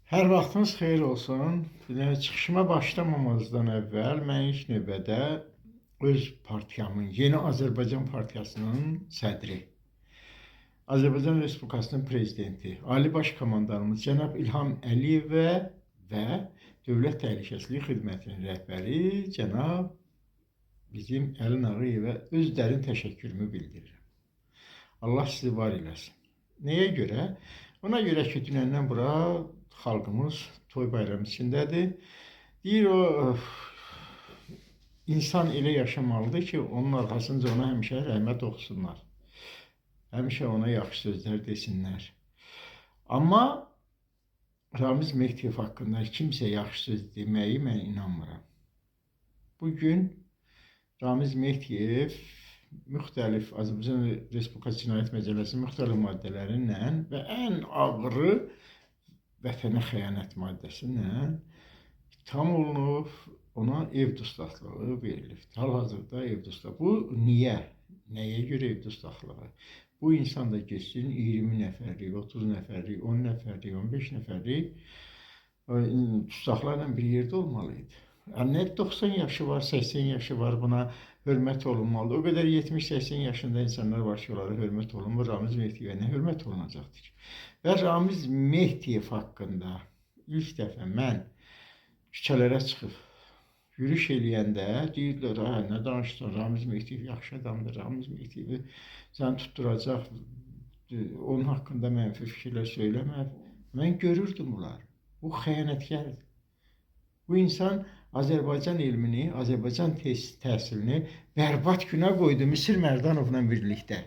Hər vaxtınız xeyir olsun. Deməli, çıxışıma başlamamazdan əvvəl mən ilk növbədə öz partiyamın, Yeni Azərbaycan Partiyasının sədri, Azərbaycan Respublikasının prezidenti, Ali Baş Komandanımız cənab İlham Əliyevə və Dövlət Təhlükəsizlik Xidmətinin rəhbəri cənab bizim Əli Nağıyevə öz dərin təşəkkürümü bildirirəm. Allah sizi var eləsin. Nəyə görə? Ona görə ki, dünəndən bura xalqımız toy bayramı içindədir. Deyir o insan elə yaşamalıdır ki, onun arxasınca ona həmişə rəhmət oxusunlar. Həmişə ona yaxşı sözlər desinlər. Amma Ramiz Mehdiyev haqqında kimsə yaxşı söz deməyi mən inanmıram. Bugün Ramiz Mehdiyev müxtəlif Azərbaycan Respublikası Cinayət Məcəlləsinin müxtəlif maddələri ilə və ən ağırı vətənə xəyanət maddəsi ilə ittiham olunub, ona ev dustaqlığı verilib. Hal-hazırda ev dustaqlığı. Bu niyə? Nəyə görə ev dustaqlığı? Bu insan da getsin 20 nəfərlik, 30 nəfərlik, 10 nəfərlik, 15 nəfərlik dustaqlarla bir yerdə olmalı idi. Yəni, nə 90 yaşı var, 80 yaşı var, buna hörmət olunmalıdır. O qədər 70-80 yaşında insanlar var ki, onlara hörmət olunmur. Ramiz Mehdiyevə nə hörmət olunacaqdır ki? Və Ramiz Mehdiyev haqqında ilk dəfə mən küçələrə çıxıb yürüyüş eləyəndə deyirdilər, hə, nə danışdın, Ramiz Mehdiyev yaxşı adamdır, Ramiz Mehdiyevi sən tutduracaq, onun haqqında mənfi fikirlər söyləmə. Mən görürdüm bunları. Bu xəyanətkardır. Bu insan Azərbaycan elmini, Azərbaycan təhsilini bərbad günə qoydu Misir Mərdanovla birlikdə.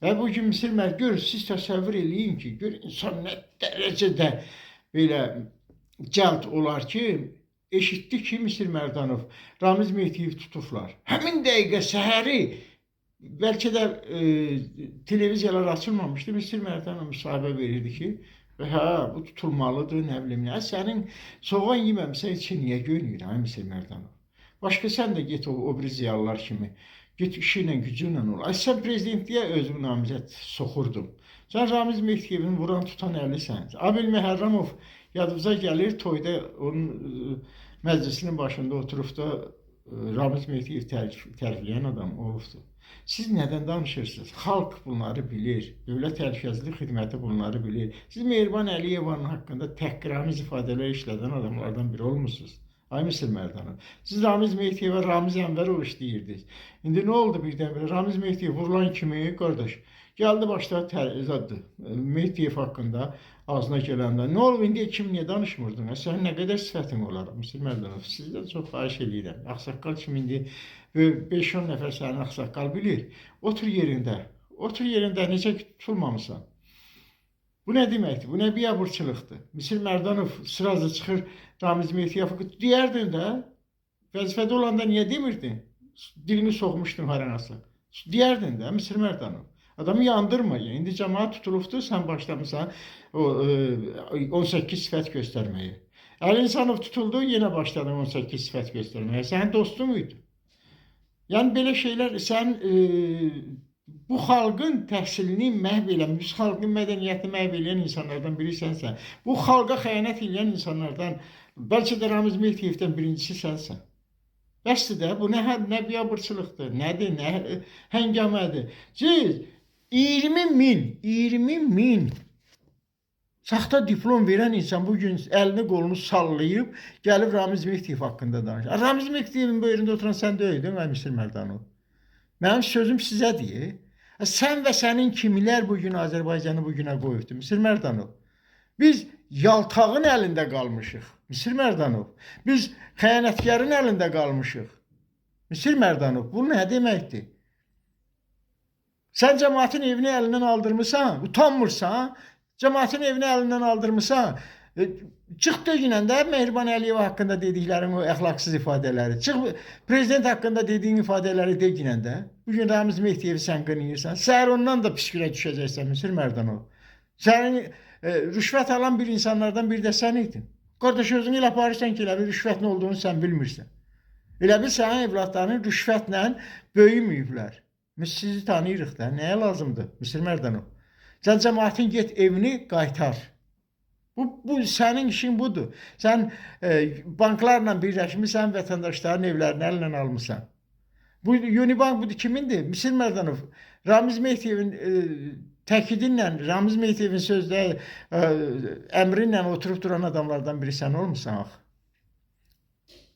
Və bu gün Misir Mərdanov, gör, siz təsəvvür eləyin ki, gör insan nə dərəcədə belə cəld olar ki, eşitdi ki, Misir Mərdanov, Ramiz Mehdiyev tutublar. Həmin dəqiqə səhəri, bəlkə də televiziyalar açılmamışdı, Misir Mərdanov müsahibə verirdi ki, hə, bu tutulmalıdır, nə bilim nə. Sənin soğan yeməmisən için niyə göynəyir, ay Misir Mərdanov? Başqa sən də get o biri ziyalılar kimi. Get işi ilə, gücü ilə ol. Ay sən prezidentliyə özünü namizəd soxurdun. Sən Ramiz Mehdiyevin vuran tutan əlisən. Abil Məhərrəmov yadınıza gəlir, toyda onun məclisinin başında oturub da Ramiz Mehdiyev tərifləyən adam olubdur. Siz nədən danışırsınız? Xalq bunları bilir. Dövlət Təhlükəsizlik Xidməti bunları bilir. Siz Mehriban Əliyevanın haqqında təhqiramiz ifadələr işlədən adamlardan biri olmusunuz. Ay Misir Mərdanov. Siz Ramiz Mehdiyevə Ramiz Ənvərov işləyirdiniz. İndi nə oldu birdən-birə? Ramiz Mehdiyev vurulan kimi, qardaş, gəldi başladı Mehdiyev haqqında ağzına gələndə. Nə olub indi kim niyə danışmırdın? Sənin nə qədər sifətin olar Misir Mərdanov? Sizdən çox xahiş eləyirəm. Ağsaqqal kimi indi 5-10 nəfər sənin ağsaqqal bilir. Otur yerində. Otur yerində necə ki tutulmamısan. Bu nə deməkdir? Bu nə biabırçılıqdır? Misir Mərdanov sırazı çıxır Ramiz Mehdiyev deyərdin də, vəzifədə olanda niyə demirdin? Dilini soxmuşdun haranasa. Deyərdin də Misir Mərdanov. Adamı yandırma. Yəni. İndi cəmaət tutulubdur, sən başlamısan o 18 sifət göstərməyə. Əli İnsanov tutuldu, yenə başladın 18 sifət göstərməyə. Sənin dostun muydu? Yəni belə şeylər sən bu xalqın təhsilini məhv eləyən, bu xalqın mədəniyyətini məhv eləyən insanlardan biri sənsən. Bu xalqa xəyanət eləyən insanlardan, bəlkə də Ramiz Mehdiyevdən birincisi sənsən. Bəsdir də, bu nə biabırçılıqdır, nədir, nə həngamədir. Siz 20 min saxta diplom verən insan bugün əlini qolunu sallayıb gəlib Ramiz Mehdiyev haqqında danışır. Ramiz Mehdiyevin böyründə oturan sən deyildin, ay Misir Mərdanov. Mənim sözüm sizə deyir. Sən və sənin kimlər bugün Azərbaycanı bugünə qoyubdur, Misir Mərdanov. Biz yaltağın əlində qalmışıq, Misir Mərdanov. Biz xəyanətkarın əlində qalmışıq, Misir Mərdanov. Bu nə deməkdir? Sən cəmaətin evini əlindən aldırmısan, utanmırsan, cəmaətin evini əlindən aldırmısan. Çıx dögünən də Mehriban Əliyeva haqqında dediklərin o əxlaqsız ifadələri. Çıx prezident haqqında dediyin ifadələri deginən də. Bugün Ramiz Mehdiyevi sən qınayırsan. Səhər ondan da pis günə düşəcəksən Misir Mərdanov. Sənin rüşvət alan bir insanlardan biri də sən idin. Qardaş özünü elə aparırsan ki, elə bir rüşvət nə olduğunu sən bilmirsən. Elə bil sənin evladların rüşvətlə böyüməyiblər. Biz sizi tanıyırıq da. Nəyə lazımdır Misir Mərdanov? Sən cəmaətin get evini qaytar. Bu sənin işin budur. Sən banklarla birləşmisən, vətəndaşların evlərini əllə almısan. Bu Unibank bu kimindir? Misir Mərdanov. Ramiz Mehdiyevin təkidi ilə, Ramiz Mehdiyevin sözdə əmri ilə oturub duran adamlardan biri sən olmusan axı.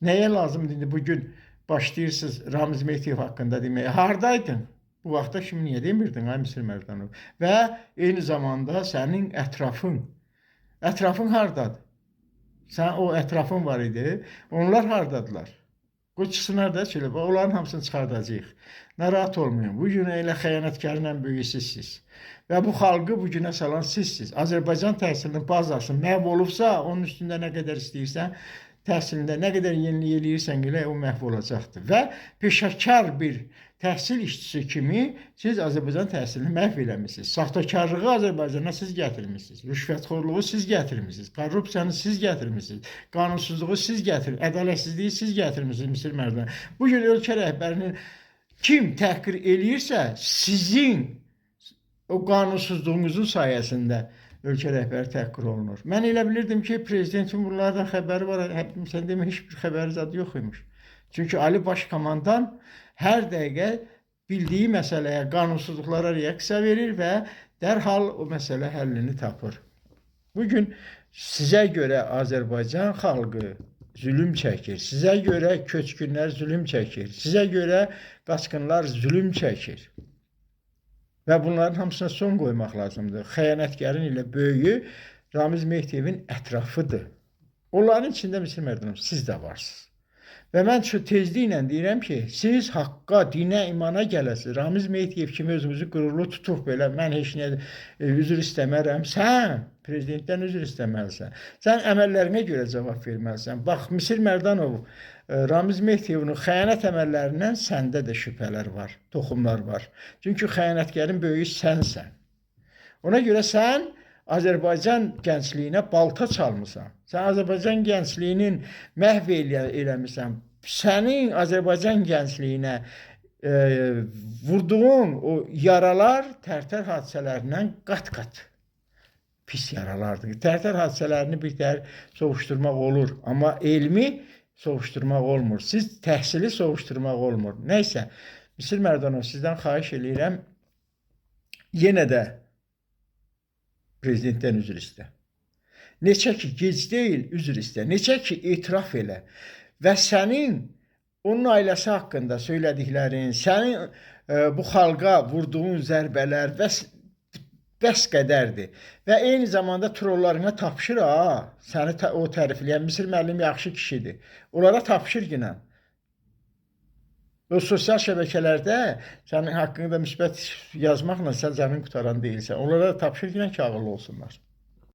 Nəyə lazımdır indi bugün başlayırsınız Ramiz Mehdiyev haqqında deməyə? Hardaydın? Bu vaxta kimi niyə demirdin ay Misir Mərdanov? Və eyni zamanda sənin ətrafın hardadır? Sən o ətrafın var idi. Onlar hardadılar? Qoy çıxsınlar da söylə. Onların hamısını çıxardacağıq. Narahat olmayın. Bu gün elə xəyanətkarın ən böyüyü sizsiniz. Və bu xalqı bu günə salan sizsiniz. Azərbaycan təhsilinin bazası məhv olubsa, onun üstündə nə qədər istəyirsən, təhsilində nə qədər yenilik eləyirsən elə o məhv olacaqdır. Və peşəkar bir təhsil işçisi kimi siz Azərbaycan təhsilini məhv eləmisiniz. Saxtakarlığı Azərbaycana siz gətirmisiniz. Rüşvətxorluğu siz gətirmisiniz. Korrupsiyanı siz gətirmisiniz. Qanunsuzluğu siz gətirmisiniz. Ədalətsizliyi siz gətirmisiniz Misir Mərdanov. Bu gün ölkə rəhbərinin kim təhqir eləyirsə, sizin o qanunsuzluğunuzun sayəsində ölkə rəhbəri təhqir olunur. Mən elə bilirdim ki, prezidentin bunlardan xəbəri var. Sən demə heç bir xəbəri zad yox imiş. Çünki Ali Baş Komandan hər dəqiqə bildiyi məsələyə, qanunsuzluqlara reaksiya verir və dərhal o məsələ həllini tapır. Bugün sizə görə Azərbaycan xalqı zülüm çəkir. Sizə görə köçkünlər zülüm çəkir. Sizə görə qaçqınlar zülüm çəkir. Və bunların hamısına son qoymaq lazımdır. Xəyanətkarın ilə böyüyü Ramiz Mehdiyevin ətrafıdır. Onların içində Misir Mərdanov, siz də varsınız. Və mən şu tezliklə deyirəm ki, siz haqqa, dinə, imana gələsiniz. Ramiz Mehdiyev kimi özünüzü qürurlu tutub belə, mən heç nə üzr istəmərəm. Sən prezidentdən üzr istəməlisən. Sən əməllərinə görə cavab verməlisən. Bax, Misir Mərdanov, Ramiz Mehdiyevin xəyanət əməllərindən səndə də şübhələr var, toxumlar var. Çünki xəyanətkarın böyüyü sənsən. Ona görə sən Azərbaycan gəncliyinə balta çalmısan. Sən Azərbaycan gəncliyinin məhv eləmisən. Sənin Azərbaycan gəncliyinə vurduğun o yaralar Tərtər hadisələrindən qat-qat pis yaralardır. Tərtər hadisələrini bir tər soğuşturmaq olur, amma elmi soğuşturmaq olmur. Siz təhsili soğuşturmaq olmur. Nəysə, Misir Mərdanov, sizdən xahiş eləyirəm, yenə də prezidentdən üzr istə. Neçə ki gec deyil, üzr istə. Neçə ki etiraf elə. Və sənin onun ailəsi haqqında söylədiklərin, sənin bu xalqa vurduğun zərbələr bəs qədərdir. Və eyni zamanda trollarına tapşır ha, səni o tərifləyən Misir müəllim yaxşı kişidir. Onlara tapşır yenə. O sosial şəbəkələrdə sənin haqqında müsbət yazmaqla sən canın qutaran deyilsən. Onlara da tapşır yenə ki, ağıllı olsunlar.